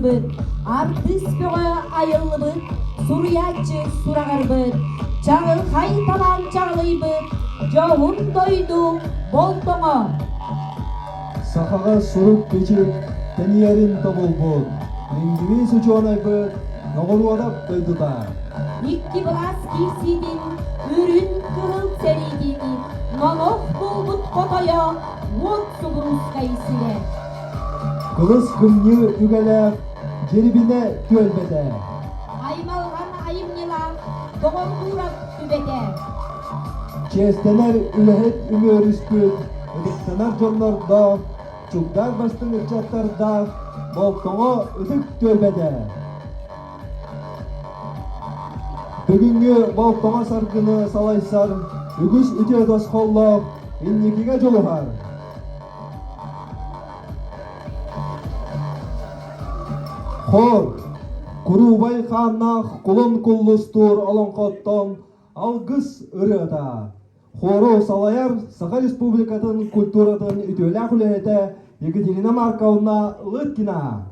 тахсыбыт, артыыс бөҕө айыллыбыт, суруйааччы сураҕырбыт, чаҕылхай талаан чаҕылыйбыт, дьоһун дойду Болтоҥо. Сахаҕа сурук-бичик тэнийэрин тобулбут, лингвист учуонайбыт Ноҕоруодап дойдута. Икки былаас киирсиитин, үрүн кыһыл сэриитин, номох булбут хотойо уот субуруускай сирэ. Кылыс кымньыы үгэлээх Дьирибинэ түөлбэтэ. Аймалҕан айымньылаах Доҕордуурап түбэтэ. Чиэстэнэр үлэһит үмүөрүспүт, ытыктанар дьоннордоох, чугдаар бастыҥ ыччаттардаах Болтоҥо ытык түөлбэтэ. Бүгүҥҥү Болтоҥо саргыны салайсар үгүс үтүө тосхоллоох инникигэ дьулуһар. Хор, куруубай хааннаах кулун куллустуур олоҥхоттон алгыс ырыата. Хору салайар Саха Республикатын культуратын үтүөлээх үлэһитэ Екатерина Марковна Лыткина.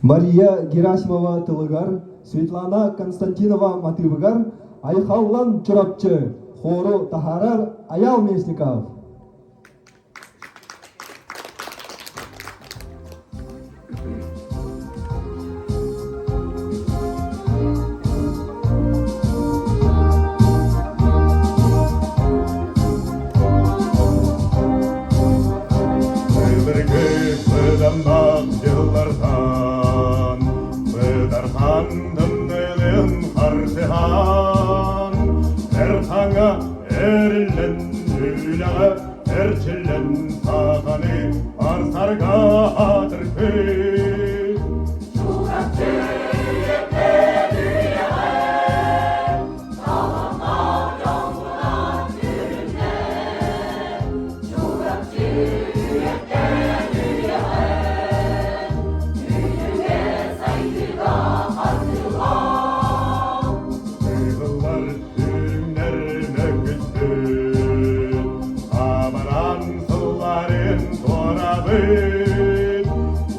Мария Герасимова тылыгар, Светлана Константинова матыыбыгар Айхаллан Чурапчы хору таһаарар Аял Местников. Былыргы быданнаах дьыллартан быдархан тымныылын хартыһан эр хаҥа эриллэн. Үлэҕэ эрчиллэн саханы арсарга аатырбыт. Кыһыллар Күннэр мөкүттүн, абаран сылларын туорабыт.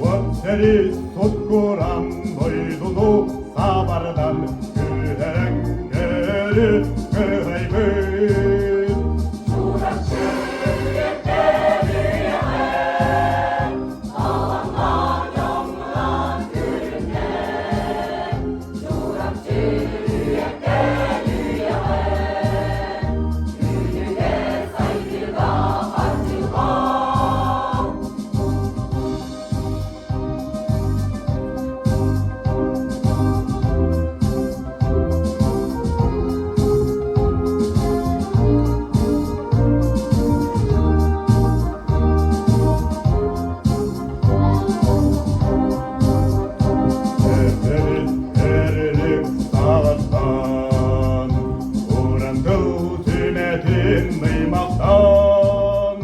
Уот сэрии суккуран дойдуну сабардан күһэҥ көрү кыһайбыт. Эрилик саҕаттан, уран тыл түмэтин ыймахтан,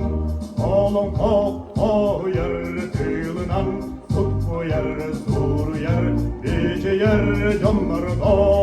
олоҥхо хоһуйар тыылынан суккуйар, суруйар, бичийэр дьоннордоох.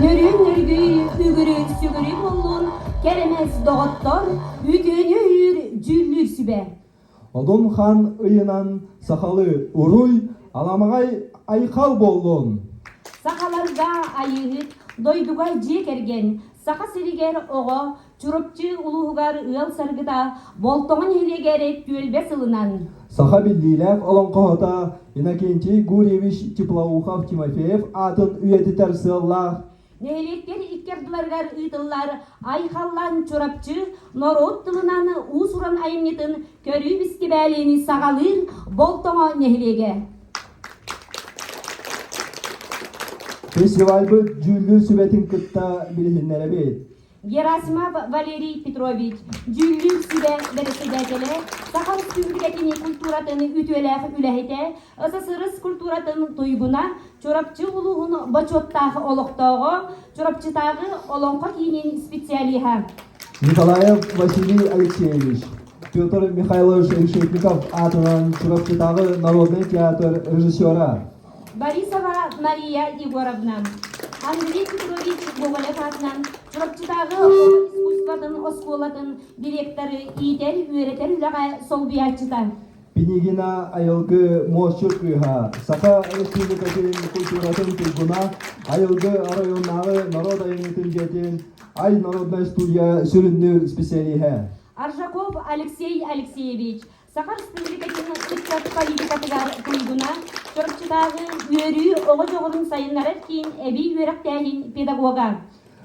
Нөрүн нөргүй үгүрүн сүгүрү буоллун кэрэмэс доҕоттор үтүөнү өйүүр дьүүллүүр сүбэ. Одун хан ыйынан сахалыы уруй, аламаҕай айхал буоллун! Сахаларга айыыһыт, дойдуга дьиэ кэргэн, Саха сиригэр оҕо, Чурапчы улууһугар ыал саргыта Болтоҥо нэһилиэгэр түөлбэ сылынан Саха биллиилээх олоҥхоһута Иннокентий Гурьевич Теплоухов-Тимофеев аатын үйэтитэр сыаллаах Нэһилиэктэр икки ардыларыгар ыытыллар Айхаллан Чурапчы норуот тылынан уус-уран айымньытын көрүү бэстибээлин саҕалыыр Болтоҥо нэһилиэгэ. Фестивальбыт дьүүллүүр сүбэтин кытта билиһиннэрэбит. Герасимов Валерий Петрович, дьүүллүүр сүбэ бэрэссэдээтэлэ, Саха Өрөспүүбүлүкэтин культуратын үтүөлээх үлэһитэ, СССР культуратын туйгуна, Чурапчы улууһун бочуоттаах олохтооҕо, Чурапчытааҕы Олоҥхо киинин специалиһа. Николаев Василий Алексеевич, Петр Михайлович Решетников аатынан Чурапчытааҕы народнай театр режиссера. Борисова Мария Егоровна, Андрей Петрович Гоголев аатынан Чурапчытааҕы оҕо искусствотын оскуолатын директоры иитэр-үөрэтэр үлэҕэ солбуйааччыта. Пинигина Айылгы Муосчут кыыһа, Саха Республикатын культуратын туйгуна, Айылгы оройуоннааҕы норуот айымньытын дьиэтин Ай народнай студия сүрүннүүр специалиһэ. Аржаков Алексей Алексеевич, Саха Республикатын ыччат политикатыгар туйгуна, Чурапчытааҕы үөрүү оҕо дьоҕурун сайыннарар киин эбии үөрэхтээһин педагога.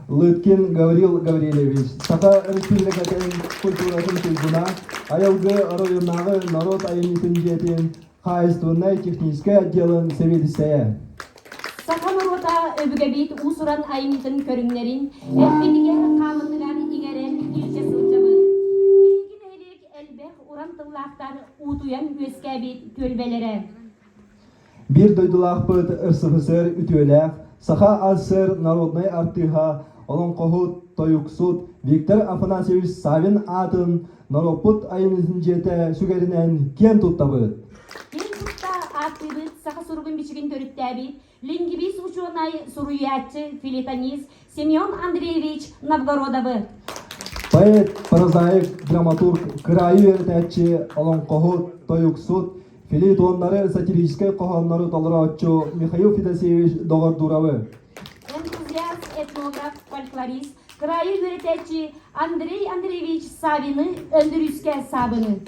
Лыткин Гаврил Гаврильевич, Саха Республикатын культуратын туйгуна, Айылгы оройуоннааҕы норуот айымньытын дьиэтин хаһаайыстыбаннай-техническэй отделын сэбиэдиссэйэ. Саха норуота өбүгэбит уус-уран айымньытын көрүҥнэрин эппитигэр хаамытыгар иҥэрэн илдьэ сылдьабыт. Биһиги нэһилиэк элбэх уран тыллаахтар уутуйан үөскээбит түөлбэлэрэ. Биир дойдулаахпыт РСФСР үтүөлээх, Саха АССР народнай артыыһа, олоҥхоһут, тойуксут Виктор Афанасьевич Савин аатын норуоппут айымньытын дьиэтэ сүгэринэн киэн туттабыт. Киэн тутта ааттыыбыт саха суругун-бичигин төрүттээбит лингвист учуонай, суруйааччы, филитонист Семен Андреевич Новгородовы. Поэт, прозаик, драматург, кыраайы үөрэтээччи, олоҥхоһут, тойуксут, филитоннары, сатирическай хоһооннору толорооччу Михаил Федосеевич Доҕордууровы. Энтузиаст, этнограф, фольклорист, кыраайы үөрэтээччи Андрей Андреевич Савины Өндөрүүскэ Саабыны.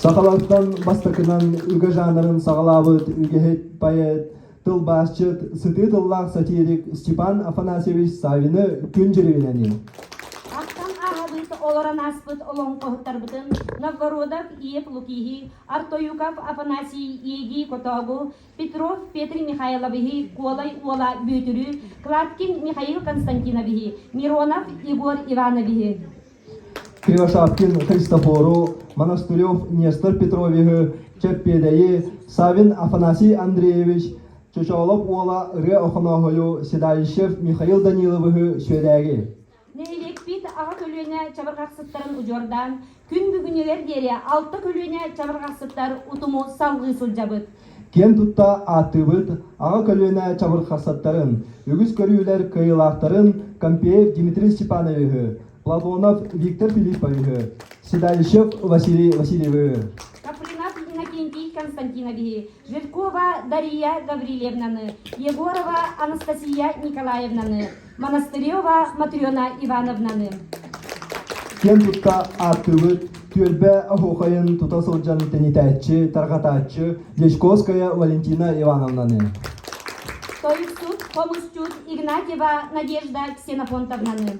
Сахалартан бастакынан үгэ жанрын саҕалаабыт үгэһит поэт, тылбаасчыт, сытыы тыллаах сатирик Степан Афанасьевич Савины күн дьирибинэни. Ахтан ааһабыт, олорон ааспыт олоҥхоһуттарбытын Новгородов Иев Лукиһи, Артоюков Афанасий Иегий Котоогу, Петров Петр Михайловиһы, Куолай уола Бүөтүрү, Кладкин Михаил Константиновиһы, Миронов Егор Ивановиһы. Кривошапкин Христофору, Монастырев Нестор Петровиһы, Чэппиэдэйи, Савин Афанасий Андреевич, Чочоолоп уола Ырыа Охонооһойу, Седалищев Михаил Даниловиһы Сүөдээги. Нэһилиэкпит аҕа көлүөнэ чабырҕахсыттарын удьуордаан, күн бүгүнүгэр диэри алта көлүөнэ чабырҕахсыттар утуму салҕыы сылдьабыт. Киэн тутта ааттыыбыт аҕа көлүөнэ чабырҕахсыттарын, үгүс көрүүлэр кыайыылаахтарын Компеев Дмитрий Степановиһы, Платонов Виктор Филипповиһы, Седалищев Василий Васильевиһы. Капрынов Иннокентий Константиновиһы, Жиркова Дария Гаврильевнаны, Егорова Анастасия Николаевнаны, Монастырева Матрена Ивановнаны. Киэн тутта ааттыыбыт түөлбэ оһуохайын тута сылдьан тэнитээччи, тарҕатааччы Дьячковская Валентина Ивановнаны. Тойуксут, хомусчут Игнатьева Надежда Ксенофонтовнаны.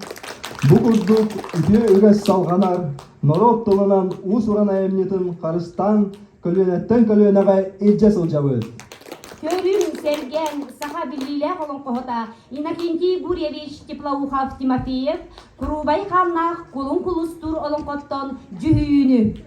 Бу курдук үтүө үгэс салҕанар, норуот тылынан уус-уран айымньытын харыстаан көлүөнэттэн көлүөнэҕэ илдьэ сылдьабыт. Көрүҥ, сэргээн, саха биллиилээх олоҥхоһута Иннокентий Гурьевич Теплоухов Тимофеев Куруубай хааннаах Кулун Кулустуур олоҥхоттон дьүһүйүүнү.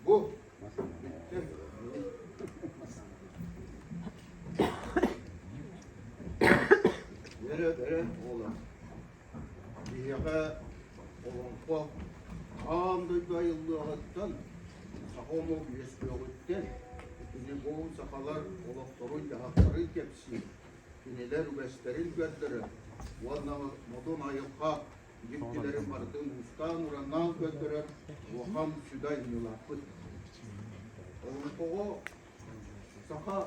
Бу Эрэ, оҕолор. Биһиэхэ олоҥхо аан дойду айыллыаҕыттан, саха омук үөскүөҕүттэн итини бу сахалар олохторун-дьаһахтарын кэпсиир, кинилэр үгэстэрин көрдөрөр уонна модун айылҕа дьиктилэрин барытын уустаан-ураннаан көрдөрөр улахан сүдэ айымньылаахпыт. Олоҥхоҕо саха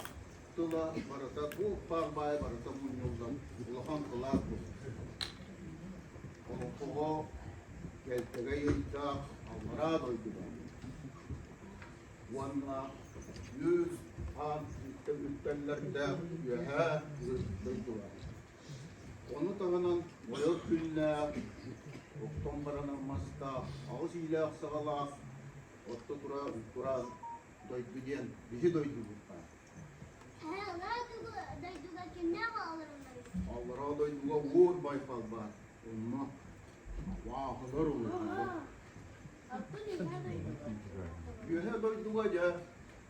тыла барыта туох баар баай барыта мунньуллан улахан кылаат буолар. Олоҥхоҕо кэлтэгэй ыйдаах аллараа дойдуга уонна үс хаан үктэллэрдээх үөһээ дойдуга. Ону таһынан ойор күннээх, охтон баранар мастаах, аҕыс иилээх-саҕалаах орто тураан дойду диэн биһи дойдубут баар. Аллараа дойдуга кимнээх олороллорүй? Аллараа дойдуга уот байҕал баар. Онно абааһылар олороллор. Оттон үөһээ дойдуга? Үөһээ дойдуга дьэ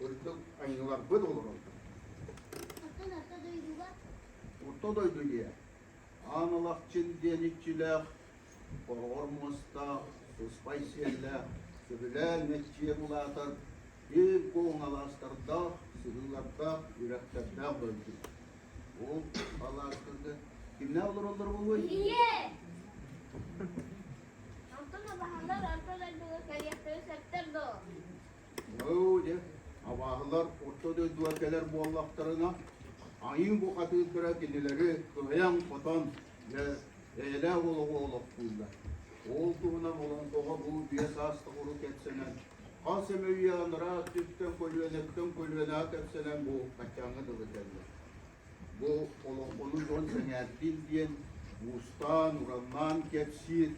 үрдүк айыыларбыт олороллор. Оттон орто дойдуга? Орто дойду диэ. Аан Алахчын диэн иччилээх, хороҕор муостаах, сыспай сиэллээх, сөбүлээн мэччийэн улаатар, киэҥ-куоҥ алаастардаах, сыһыылардаах, үрэхтэрдээх дойду. Ол алаастарга кимнээх олороллор буолуой? Ийэ! Онтон абаһалар орто дойдуга кэлиэхтэрин сөптөр дуо? Оо, дьэ, абааһылар орто дойдуга кэлэр буоллахтарына, айыы бухатыырдара кинилэри кыайан-хотон, дьэ, эйэлээх олоҕу олохтууллар. Ол туһунан олоҥхоҕо бу үйэ саас тоҕуру кэпсэнэн, хас эмэ үйэ анараа өттүттэн көлүөнэттэн көлүөнэҕэ кэпсэнэн бу баччааҥҥа дылы кэллэ. Бу олоҥхону дьон сэҥээрдин диэн уустаан, ураннаан кэпсиир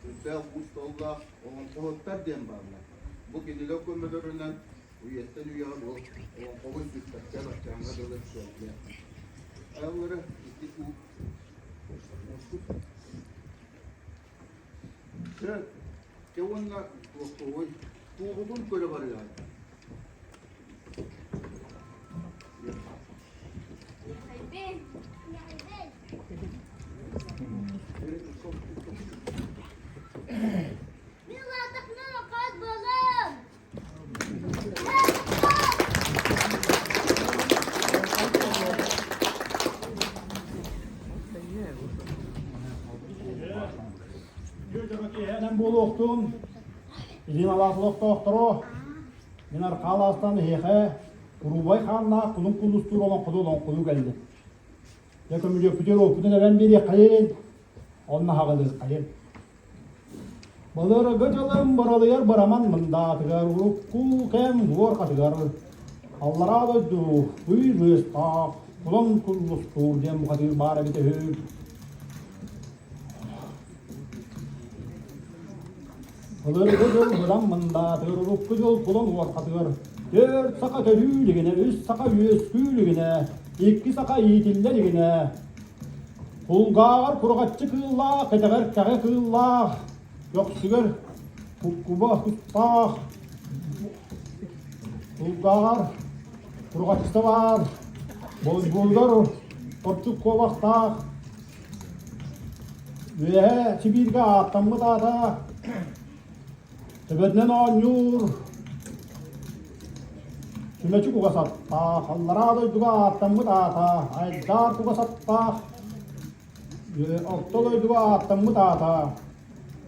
сүрдээх уус тыллаах олоҥхоһуттар диэн бааллар. Бу кинилэр көмөлөрүнэн үйэттэн үйэҕэ бу олоҥхобут бүппэккэ баччааҥҥа дылы кэллэ. Айаллара ити уу муспут. Дьэ, дьэ уонна туохтуой туоҕутун көрө барыаҕай. Мин улаатахпына хат буолуом. Киэһэнэн буолуохтун, илин алаас олохтоохторо, мин архаа алаастан эһиэхэ куруубай хааннаах кулун куллустуур олоҥхону олоҥхолуу кэллим. Дьэ көмүлүөкпүтүгэр уоппутун эбэн биэриэххэйин, онно аһаҕалыаххайын. Былыргы дьылым быралыйар быраман мындаатыгар, урукку кэм уорҕатыгар, аллараа дойду ый быыстаах, кулан куллустуур диэн бухатыыр баар эбитэ үһү. Былыргы дьыл быдан мындаатыгар, урукку дьыл кулан уорҕатыгар, түөрт саха төрүү илигинэ, үс саха үөскүү илигинэ, икки саха иитиллэ илигинэ, Кулгааҕар кураҕаччы кыыллаах, кэтэҕэр кэҕэ кыыллаах, көхсүгэр куба куттаах, кулгааҕар кураҕаччыта баар, болбугар ордук куобахтаах, үөһэ Сибииргэ ааттаммыт аата Төбөтүнэн оонньуур Чүмэчи кугас аттаах, аллараа дойдуга ааттаммыт аата, Айдаар кугас аттаах, орто дойдуга ааттаммыт аата,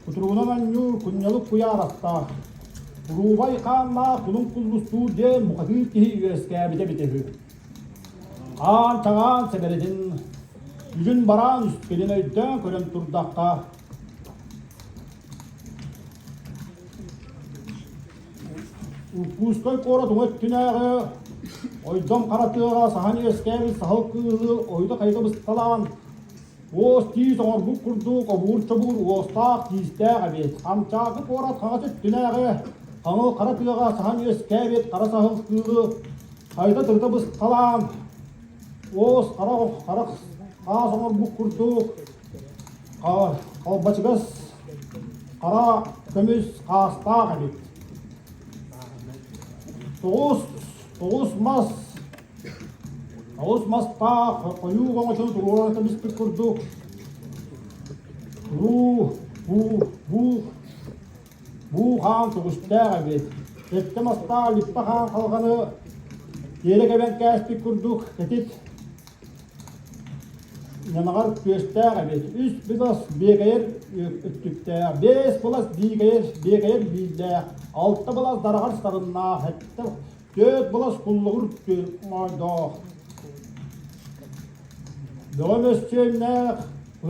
Кутуругунан оонньуур кунньалык куйаар аттаах, Куруубай хааннаах кулун куллустуур диэн бухатыыр киһи үөскээбитэ эбитэ үһү. Хаан чаҕаан сэбэрэтин, үгүн бараан үскэлин өйдөөн көрөн турдахха, Иркутскай куорат уҥа өттүнээҕи ойдом хара тыаҕа саһан үөскээбит саһыл кыыһы ойута-хайыта бысталаан, уос-тиис оҥорбут курдук обуур-чобуур уостаах-тиистээх эбит. Хамчаакы куорат хаҥас өттүнээҕи хаҥыл хара тыаҕа саһан үөскээбит хара саһыл кыылы хайыта-тырыта бысталаан, уос хара хара хаас оҥорбут курдук Халбачыгас хара көмүс хаастаах эбит. Тоҕус, тоҕус мас, тоҕус мастаах хойуу оҥочону туруора кэбиспит курдук туруу, буу, буу, буу хаан көҕүстээх эбит. Сэттэ мастаах липпэ хаан халҕаны тиэрэ кэбэн кээспит курдук кэтит Ньамаҕар күөстээх эбит, үс былас биэкэйэр өттүктээх, биэс былас биикэйэр биэкэйэр бииллээх, алта былас дараҕар сарыннаах, сэттэ түөрт былас куллугур моойдоох. Бөҕө мөссүөннээх,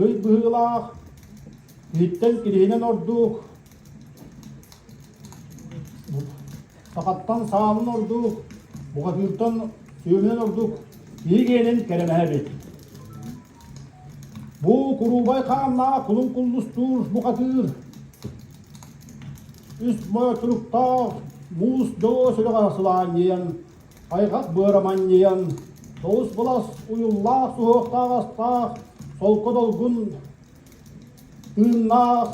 ый быһыылаах, иһиттэн кириһинэн ордук, сахаттан саалын ордук, бухатыыртан сүөмүнэн ордук киһи гиэнин кэрэмэһэ эбит. Бу куруубай хааннаах кулун куллустуур бухатыыр үс мойо туруктаах муус дьолуо сүрэҕэ сылаанньыйан, хайҕах быара манньыйан, тоҕус былас уйуллаах суһуохтаах астаах, солко долгун тыыннаах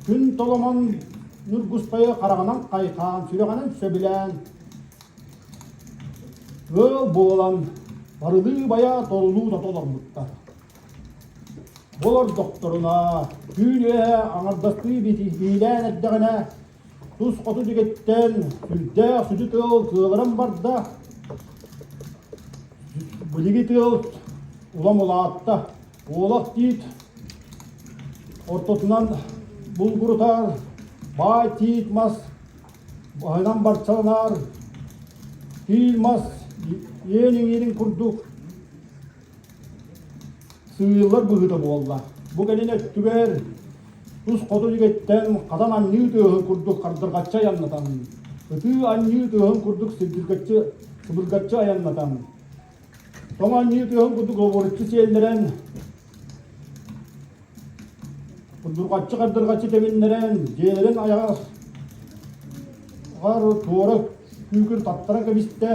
күн толомон ньургустайы хараҕынан хайхаан, сүрэҕинэн сөбүлээн Ыал буолан барылыы байа торулуу тото олорбуттар. Бу олордохторуна түүн үөһэ аҥардастыы биилээн эрдэҕинэ тус хоту диэкиттэн сүрдээх сүдү тыал кыаларан барда. Билиги тыал улам улаатта. Уолах тиит ортотунан булгурутар баай тиит мас Баһынан барчаланар, киил мас иэн иҥиирин курдук сыыйыллар быһыыта буолла. Бу кэлин өттүгэр тус хоту дьигэттэн хатан анньыы тыаһын курдук хардырҕаччы айаннатан, ытыы анньыы тыаһын курдук сирдиргэччи сыбыргаччы айаннатан, тоҥ анньыы тыаһын курдук лобуруччу сиэллэрэн Курдурҕаччы-хардырҕаччы тэбиннэрэн, дьиэлэрин айаҕар туора күүкүр таттаран кэбистэ.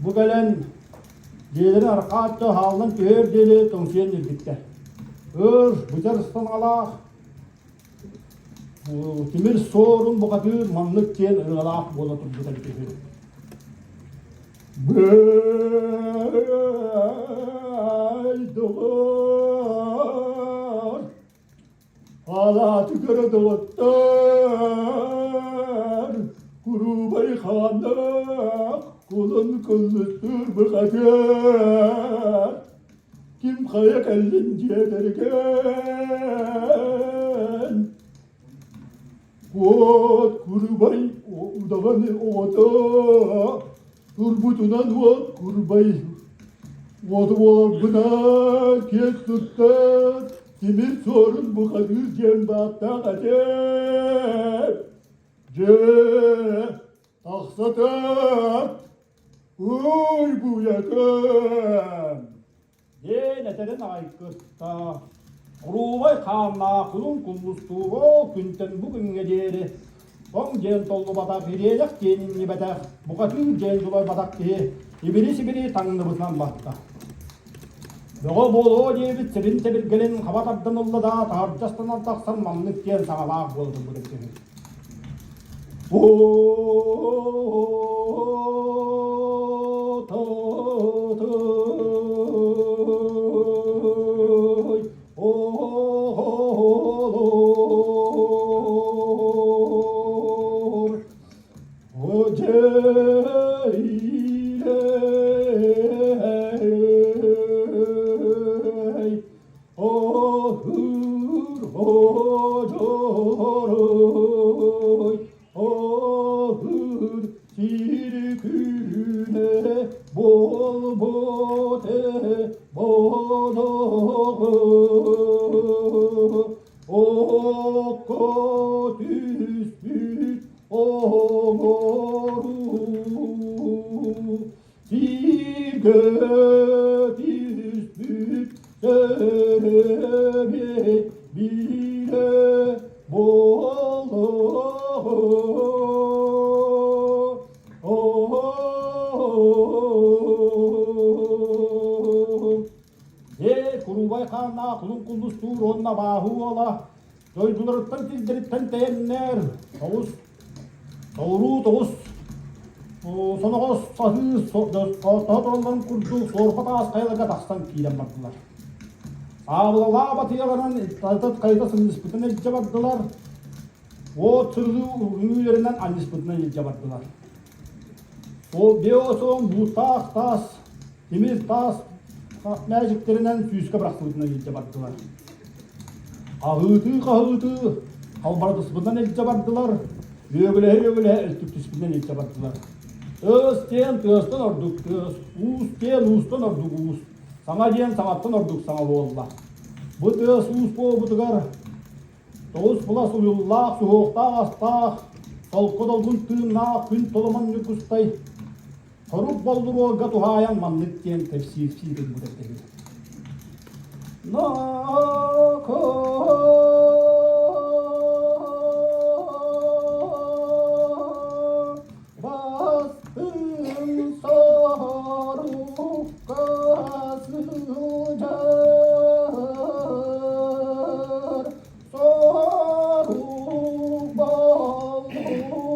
Бу кэлэн дьиэлэрин арҕаа өттө хааллан түһүөр диэри тоҥсуйан ньиргиттэ. Өр, быдьар ыстанаҕалаах тимир суорун бухатыыр маннык диэн ырыалаах буола турбута эбитэ үһү. Бэйдоҕор, халааты көрө доҕоттор, куруубай хааннаах кулун кыллыстыыр бухатыыр, ким хайа кэллин дьиэтэргэн, Уот курбай удаҕан оҕото турбутунан уот курбай уоту буоларбынан киэн туттар тимир суорун бухатыыр диэн бааттаах этим. Дьэ, тахсатар, ой буйатым. Диэн этэрин аҕай кытта куруубай хааннаах кулун куллустуур ол күнтэн бу күҥҥэ диэри тоҥ диэн толлубатах, ириэнэх диэн иҥнибэтэх, букатын диэн дьулайбатах киһи ибири-сибири таҥныбытынан барда. Бөҕө буолуо диэбит сибин сэбиргэлин хаба тардан ылла да таһырдьа ыстанан тахсан маннык диэн саҥалаах буола турбут эбит үһү. Аһыыр сири күнэ буолбут боноҕу окко түспүт оҥоруу Сиргэ түспүт сөрөбүт биирэ буолуо. Ээ, куруубай хааннаах кулун куллустуур уонна абааһы уола дойдуларыттан сирдэриттэн тэйэннэр тоҕус Тоҕуруу тоҕус соноҕос саһыы тоһо туралларын курдук суорба таас хайаларга тахсан киирэн бардылар. Саабылалаах батыйаларынан хайыта сынньыспытын илдьэ бардылар. Уот сырылыы үҥүүлэринэн анньыспытынан илдьэ бардылар. Ол биосоон бууттаах таас, тимир таас мээчиктэринэн сүүскэ бырахсыбытынан илдьэ бардылар. Хаһыытыы-хаһыытыы халбаратыспытынан илдьэ бардылар, үөгүлэһэ-үөгүлэһэ өттүктүспүтүнэн илдьэ бардылар. Тыас диэн тыастан ордук тыас, уус диэн уустан ордук уус, саҥа диэн саҥаттан ордук саҥа буолла. Бу тыас уус буолбутугар тоҕус былас уйуллаах, суһуохтаах астаах, солко долгун тыыннаах күн толомон Ньургустай Хорук боллуруолга туһаайан маннык диэн кэпсиир сиирбит этэ. Бастыҥ сорукка сылдьар сорук боллуруо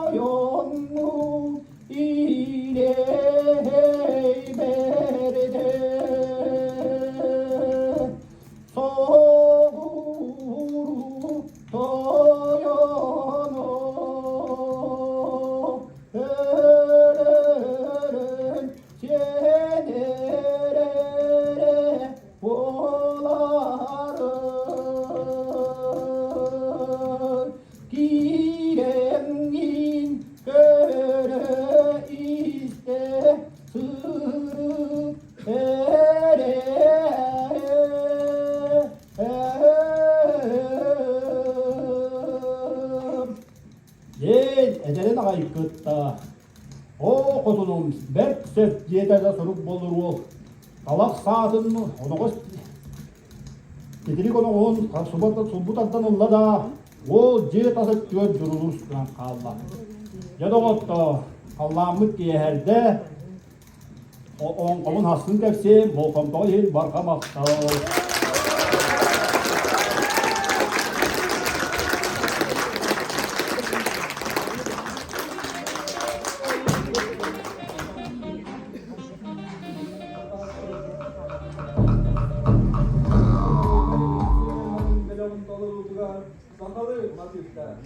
Тойоннун илэй бэрдэ Соҕуруу тойоно өлөрөн сиэнэрэ буоларын киирэҥҥин көрө-истэ сырыт эрэ. Диэн эдэрин аҕай кытта Оо, хотунум, бэрт сөп диэтэ да сурук болуруо. Талах саатын оноҕос титирик оноҕоһун сулбу тардан ылла да, уол дьиэ тас өттүгэр дьурулус гынан хаалла. Дьэ доҕоттоор, халлааммыт киэһэрдэ, оҥхобун хасын кэпсиэм, болҕомтоҕо иһин барҕа махтал. Сахалыы матыыптар.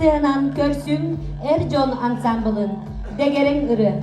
Ытыс тыаһынан көрсүҥ эр дьон ансаамбылын Дэгэрэҥ ырыа.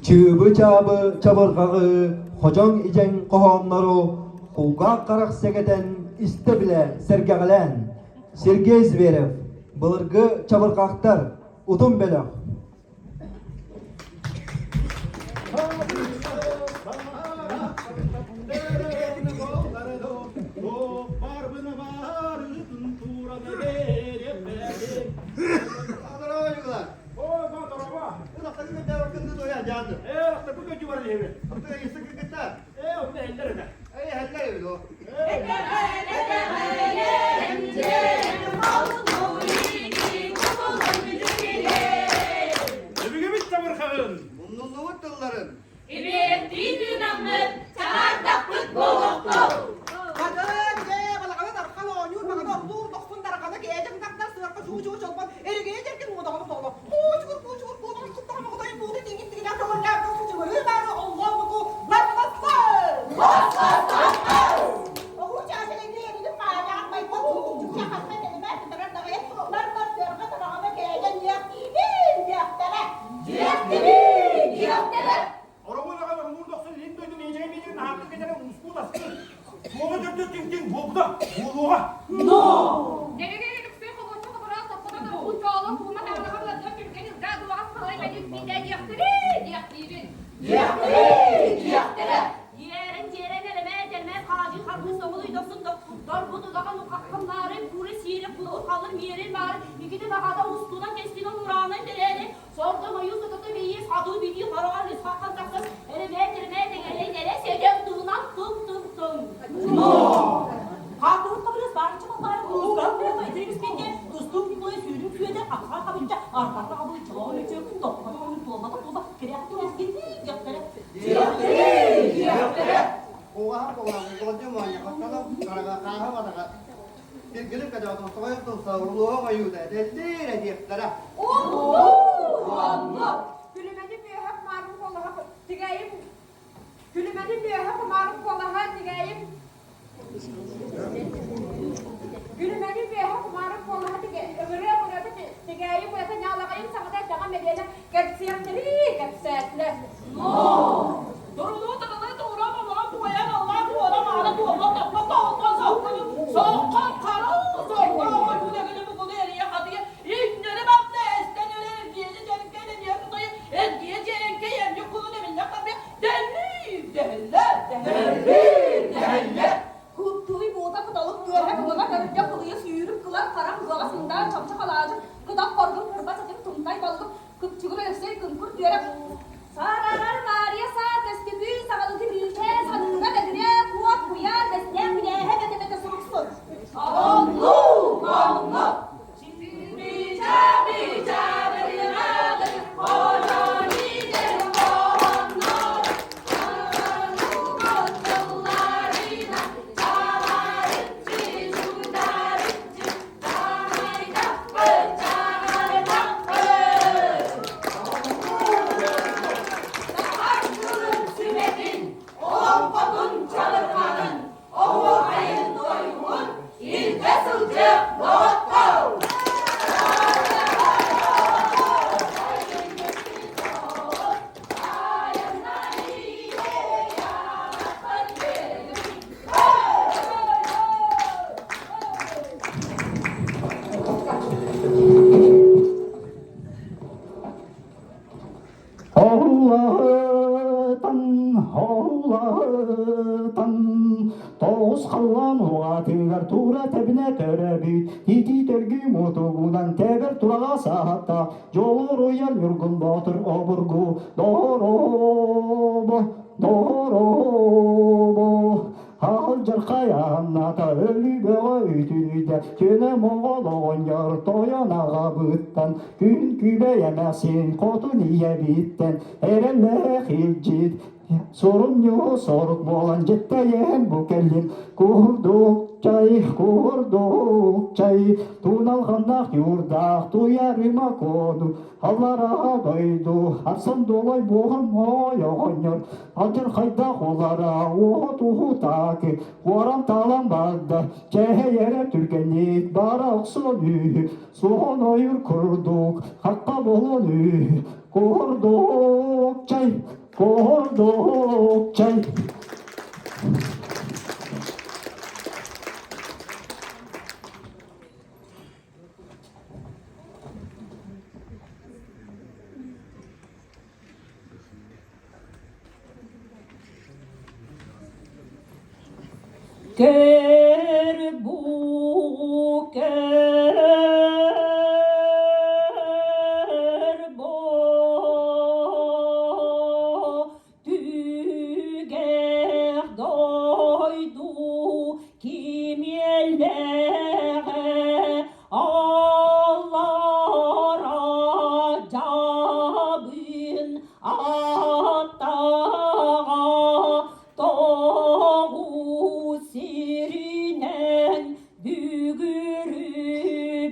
Чыыбы-чаабы чабырҕаҕы, ходьоҥ идьэҥ хоһооннору кулгаах-харах сэгэтэн истэ-билэ сэргэҕэлээн Сергей Зверев былыргы чабырҕахтар утум бөлөх Өбүгэбит чабырҕаҕын Муннуллубут тылларын Ибиэрдии тыынаммыт, чаҕаардахпыт буолуохтун! Хатын дьэ балаҕаны архан оонньуур баҕаны орлуур дохсун дарҕаны кээдьэҥ тардар сыарка чуу-чуу чолбон эригийэ дьэргин муодаҕаны тоҕоло куучугур куучугур куобаҕын куттаҕа моҕотой бууту тиҥин тигинэн көҕүллээх дохсучугурыы баары оллоон буку лаппаслы Оробун аҕа орулуур дохсун илин дойду миэдьэҥ миэдьэҥ наһаакка кэтэрэ уускуу таскын. Суола төрдө түҥ-түҥ буолбута буолуоҕа. Дьиэрэн-дьиэрэн элэмээ-дьэлмээ хаадьы харбыы соҕулуй дохсун дорбут улахан ухаххымнаары куры сиэри кулу халыр миэрин баары икити баҕата устунан кэстинэн ураанай тэрээни сордо мойуу сотото бийиис хатыы битии хороҕор исхаххан тахсан эрэмээ-тэрэмээ тэҥэлэй нэрэ сэдэн тылынан тым-тым-тым. Хаатыбыт хабырыас баарычча балбаара куускан буолла итирик испиндэ тустуук Николай сүүрүн күөдэ хапха хабычча арбата хабылы чолоон өчөкүн топпото хонун туолбата туоба кирээх түгэскин диэхтэрэ Диэхтэрэ! Кугаһа кугаһа кугадьы моонньо хаттана карага хааһа батаха Тиргилик кадьаҕа тоҕойон тылса урлуоҕа ойуута этэллиир этиэхтэрэ. Оннук. Күлүмэни үөһэ кумаарын куолаһа тигээйим Күлүмэни үөһэ кумаарын куолаһа тигээйим Күлүмэни үөһэ кумаарын куолаһа ыҥырыа ыҥырыата тигээйим уйата ньаалаҕайым саҥата этэҕэ мэдиэнэ кэпсиэхтэри кэпсээтилэр. Турулуу тырылыы туурам олорон туойан аллаа туора маана туолла топпо тоолтон соһуккуну соһуккун хара сордоох ойуун эгили бугулу эрийэ хатыйа иҥнэри барда эстэн эрэ эргиэни дьэҥкэ дэнийэ тутайа эргиэ дьиэрэҥкэй эмньик кулун эминнэх тарбыйа дэнниир дэһэллэр дэнниир дэһэллэр Куттуй буота кыталык үөһэ кылына көрүдьэ кылыйа сүүрүк кылар харах ыаҕас ындаан чамча халаадьык кытах хоргун кырбас этим тумтай баллык кыпчыгыр Өлөксөй кыҥкыр түөрэ Сараҕар Маарыйа саар көстүкүү саҕалыты бүүчээ саныыга бэдирээ куот куйаар бэстээх билээһэ бэтэ-бэтэ суруксун Оннук, оннук. Олоҥхотун чабырҕаҕын, оһуохайын тойугун илдьэ сылдьыах доҕоттоор! Оһулаһытан, оһулаһытан, тоҕус халлаан уҕаатыгар тура тэбинэ төрөбүт, итии төргүү мутугунан тэбэр тураҕа саһатта, дьолуруйар Ньургун Боотур обургу доробо, доробо. Алдьархай аанната өлүү бөҕө үтүрүйдэ, түнэ моҕол оҕонньор тойон аҕабыттан, күн күбэй эмээхсин хотун ийэбиттэн, эрэллээх илдьит, сурунньу сорук буолан дьиттэйэн бу кэллим, курдук чай, курдук чай, туналҕаннаах ньуурдаах туйарыма кону, Аллараа дойду, арсан дуолай буолан моой оҕонньор, алдьархайдаах улара уот уһутаакы, уоран таалан барда, чээһэйэрэ түргэнник бара охсон үһү, суон ойуур курдук, хахха буолан үһү, курдук чай, курдук чай. Көр бу көр бу Түгэх дойду кимиэллээҕэ аллара дьабын аттаҕа тоҕу сиринэн бүгүрү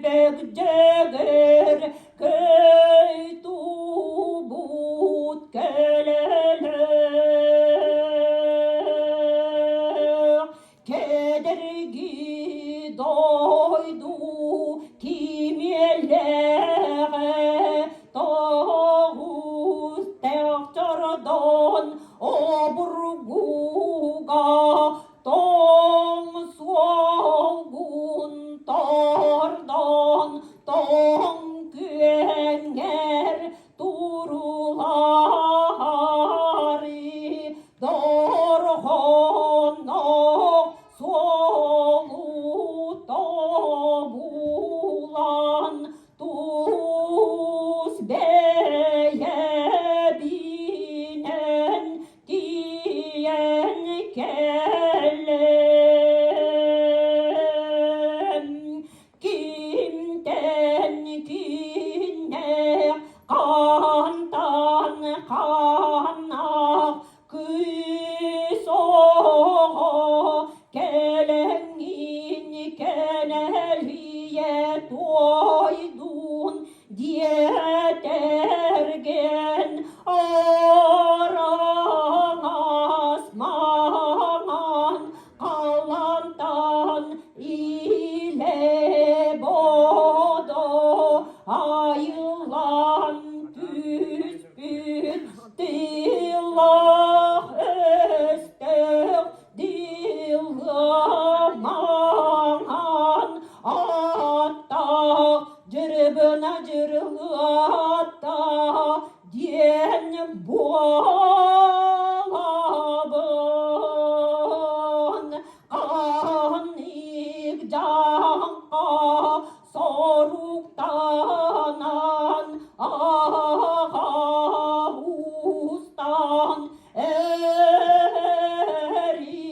бөгдьөгөр көй туубут көлөлөөх кэдэрги дойду кимиэллээҕэ тоҕус тэхчордон обургуга тоҥ суолгун тордон тоҥ күөҥҥэр турулаары дорҕоонноох суолу тобулан тус бэйэбинэн тиийэ. буолабын Ханнык дьаҥха соруктанан аҕа устан эри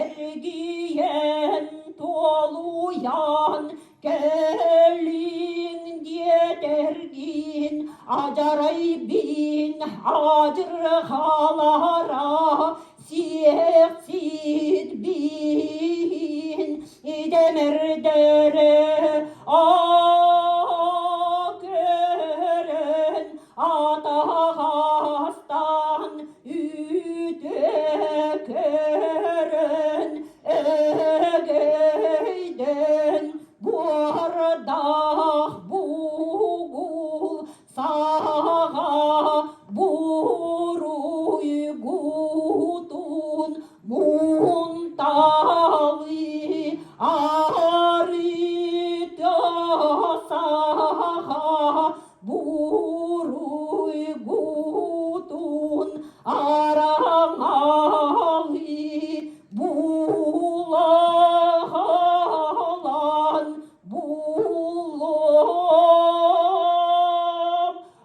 эргийэн туолуйан кэлиҥ диэтэргин адьарай бин адьырҕалара сиэхсит бин идэмэрдэрэ көрөн атаҕастан үтө көрөн өгөйдөн буордах бугул саҕа буруйгутун мунталы арыта саҕа буруйгутун араҥалы булаҕалан булуом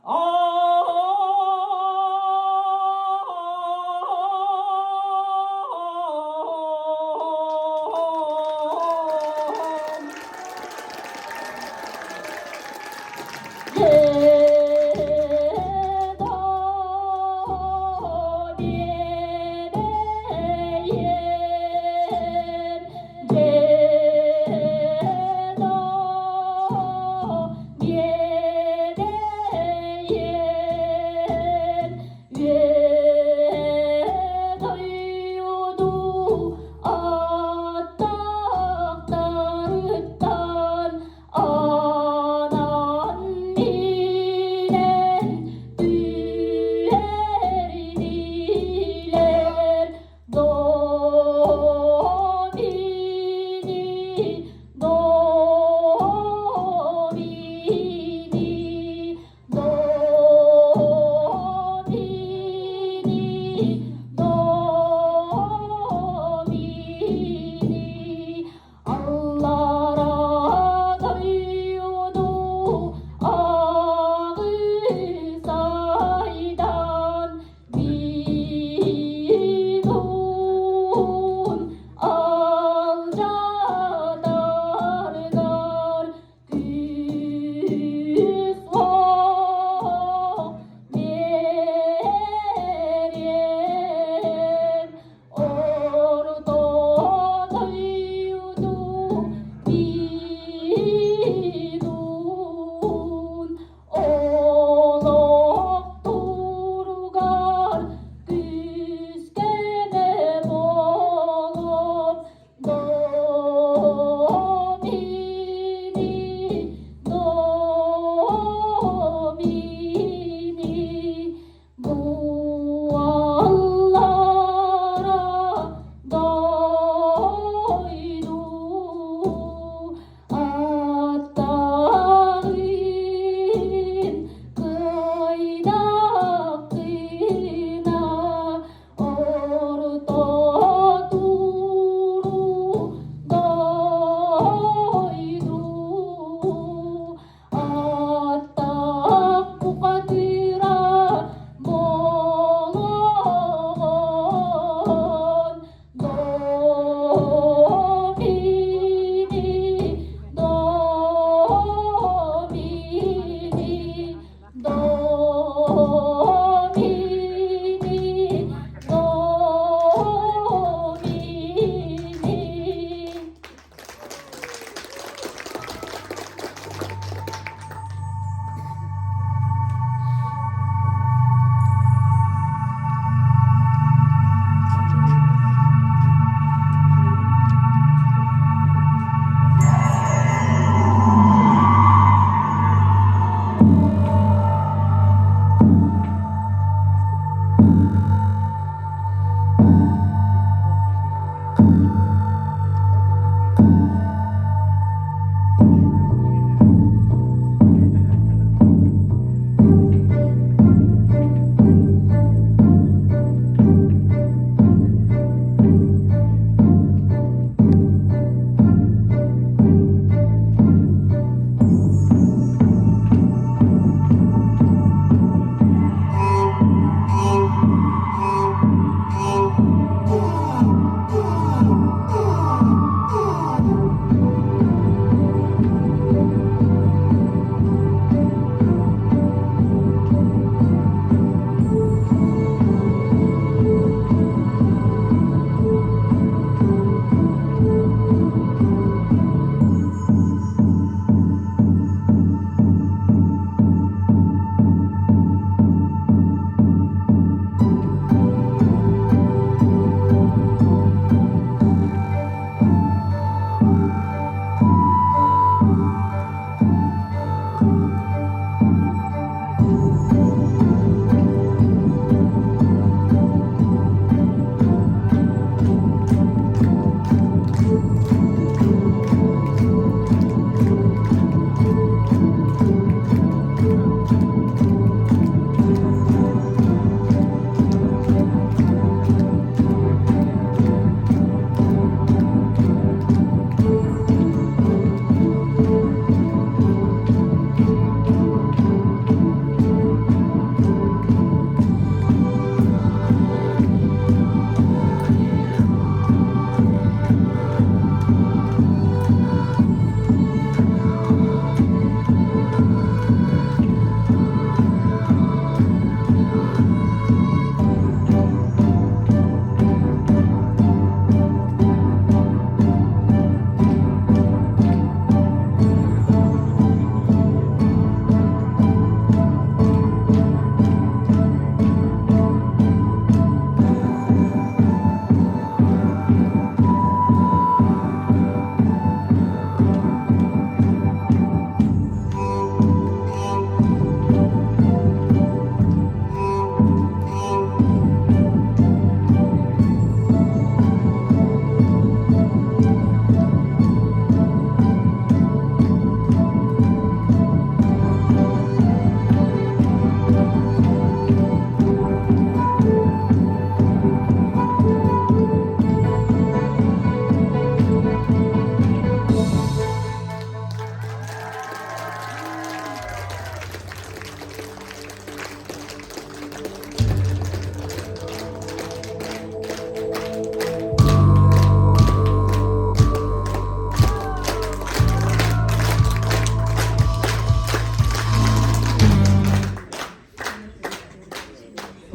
аам.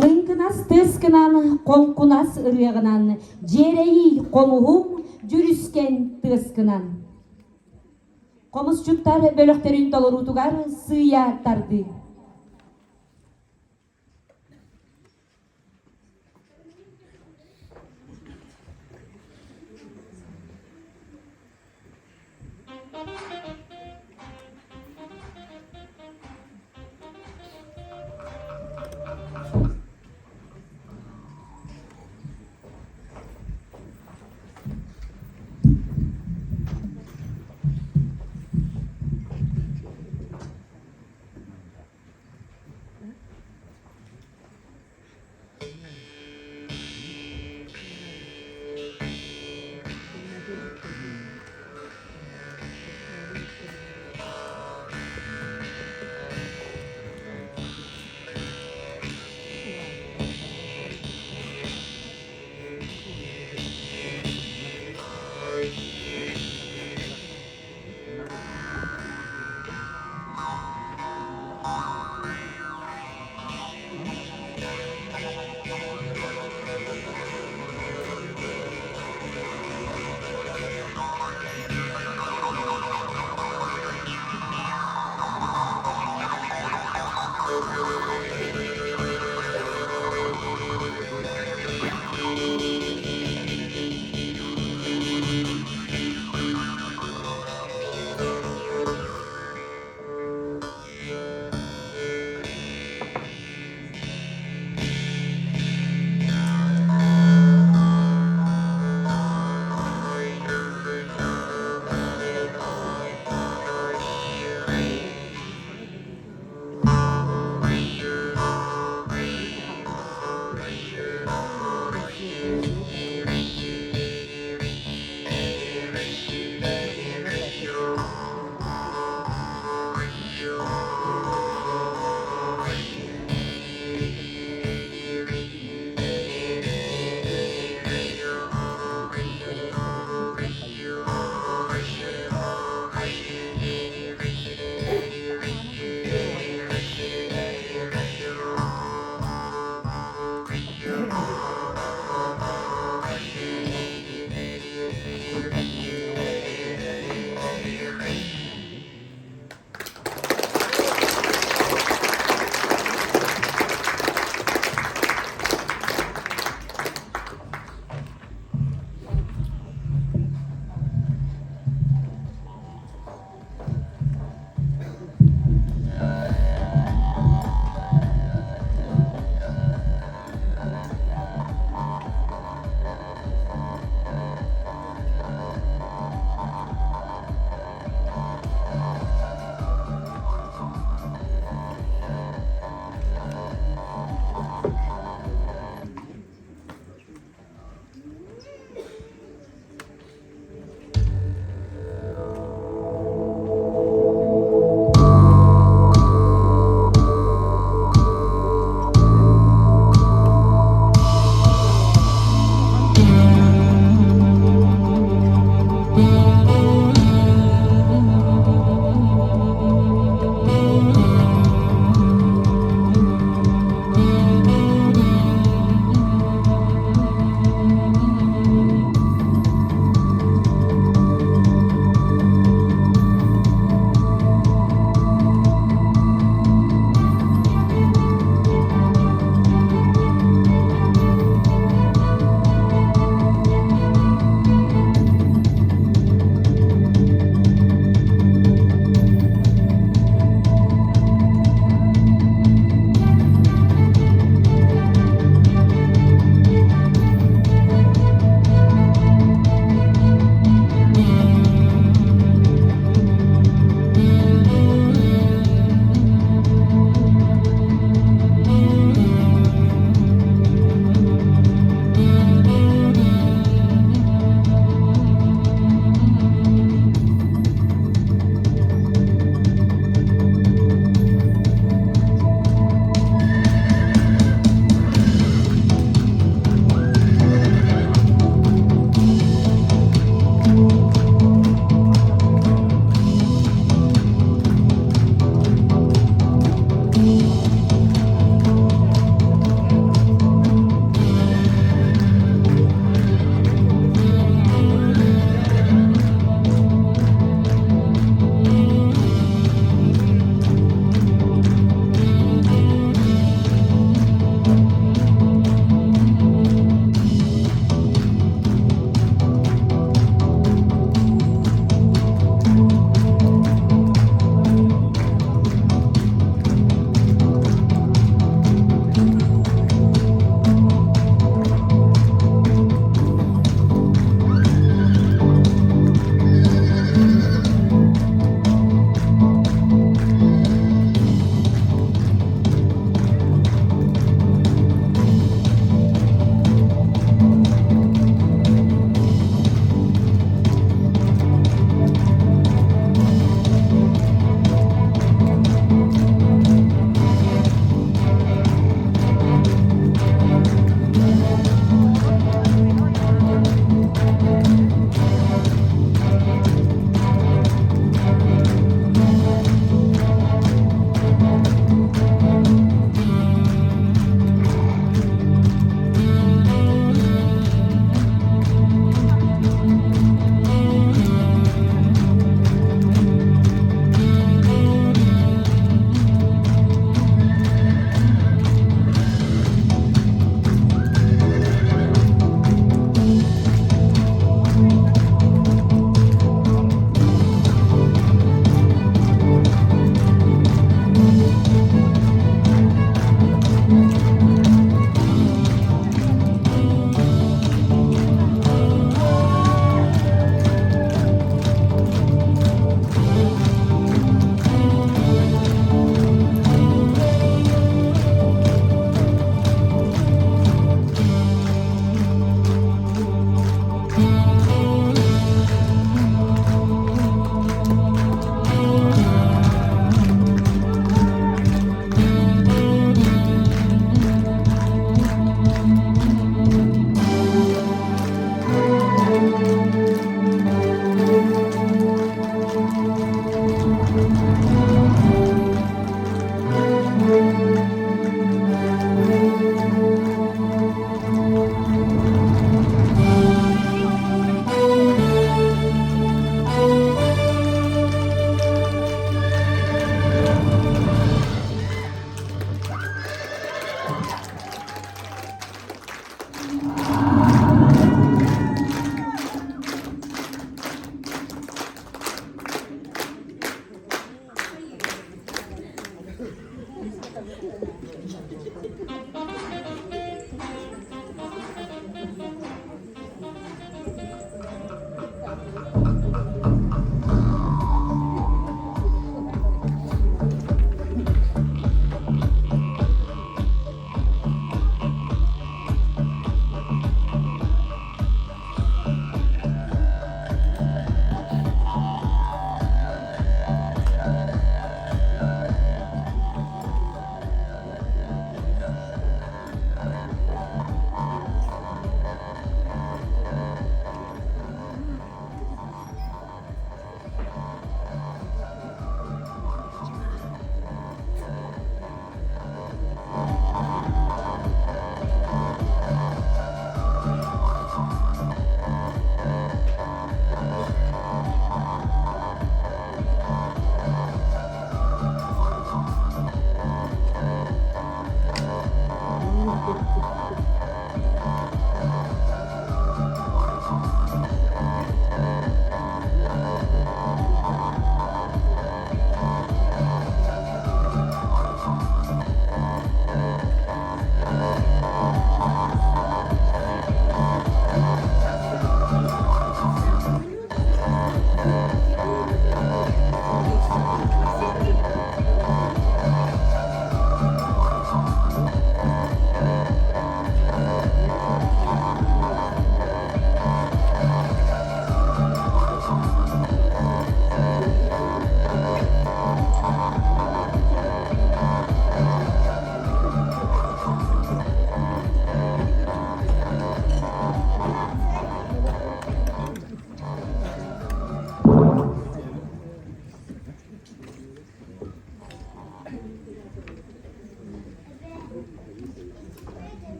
Лыҥкынас тыаскынан, хоҥкунас ырыаҕынан, дьиэрэйий хомуһум дьүрүскэн тыаскынан. Хомусчуттар бөлөхтөрүн толоруутугар сыыйа тардыы.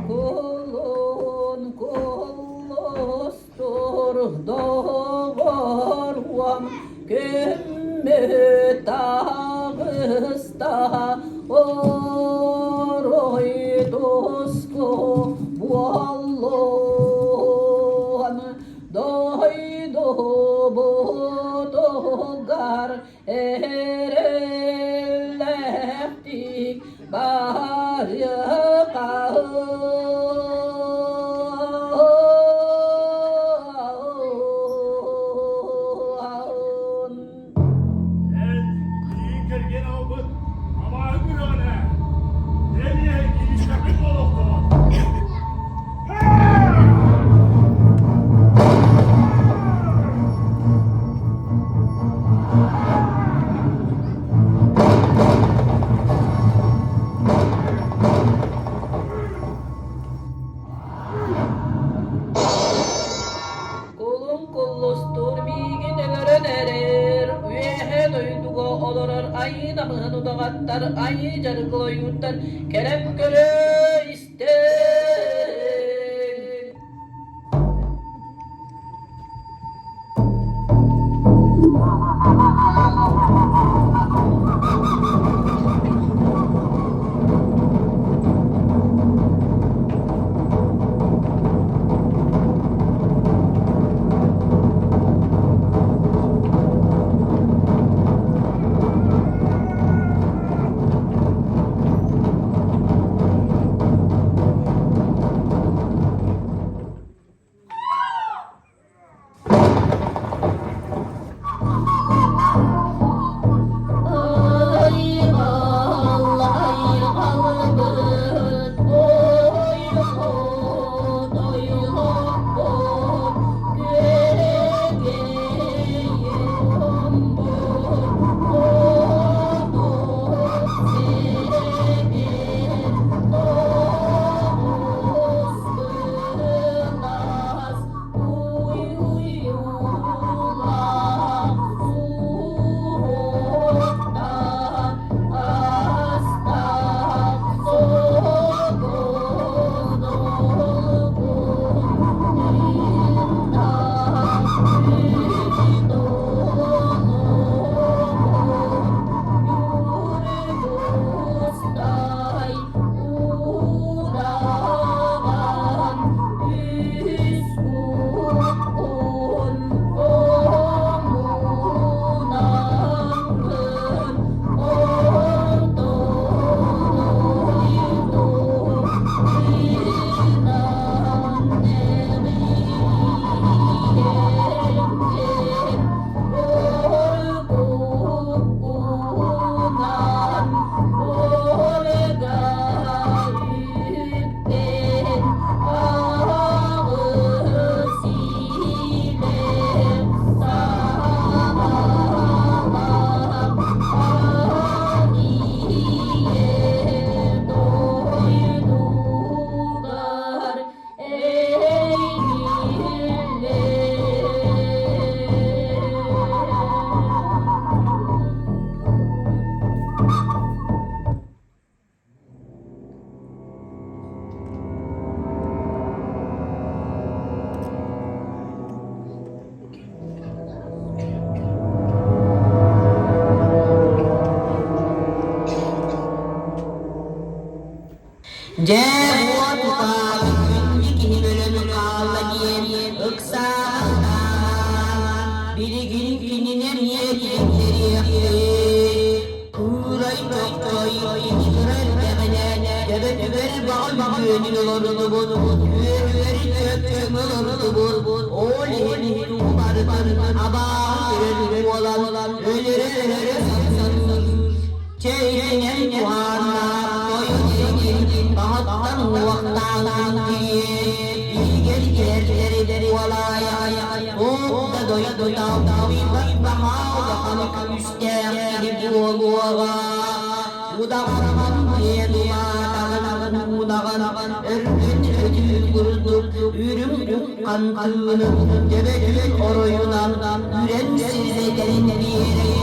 Кулун куллустур доҕоруом күммүт таҕыста орой туску буоллун дойдубутугар эрэллээхтик барыаххын. Эн миигин кэргэн ылбыт абааһы көрөҕүн ээ. Эн иһэн кииристэхпит буолуохтаҕа. удаҕаттар, айыы дьарыкыл ойууттар кэлэн көрө истэҥ. Дьэ, буо тутаах күндү киһи өлөн хаалла диэн ыксаабыттаах, билигин кинини эмиэ киллэриэхпит. Куурай чохчой кыра эрдэҕинэ төбөтүгэр баҕа үөнүн олордубут, үөһүгэр чөкчөҥ олордубут, ол иһин тугу барытын абааһы көрөр буолан өлөрө-өлөрө сатыыр. Чэйинэн туһааннаах тойон иһин таһыттан уохтаан кириэн, иһигэр киэрдэрин уолаайа, туох да дойдута уйбат баһаа улахан күүстээх киһи буолуоҕа. Удаҕан диэн улаатаҕын уунаҕын өргүн өтүү курдук үрүҥ уххан тыынын төбөтүн оройунан үрэн сирдэтэрин биэрэр.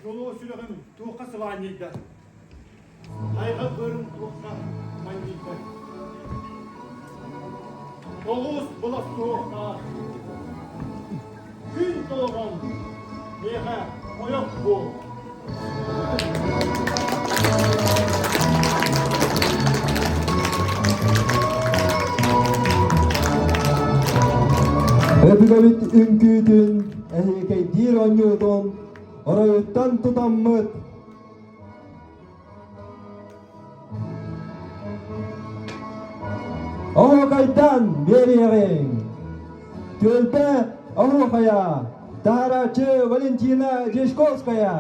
Дьолуо сүрэҕим туохха сылаанньыйда, Хайҕа быарым туохха манньыйда. Тоҕус былас суохтаах, күн толорон миэхэ ойох буол. Өбүгэбит үҥкүүтүн эһиэкэйдиир оонньуутун оройуттан тутаммыт Оһуокайдан биэриэҕиҥ! Түөлбэ оһуохайа таһарааччы Валентина Дьячковская.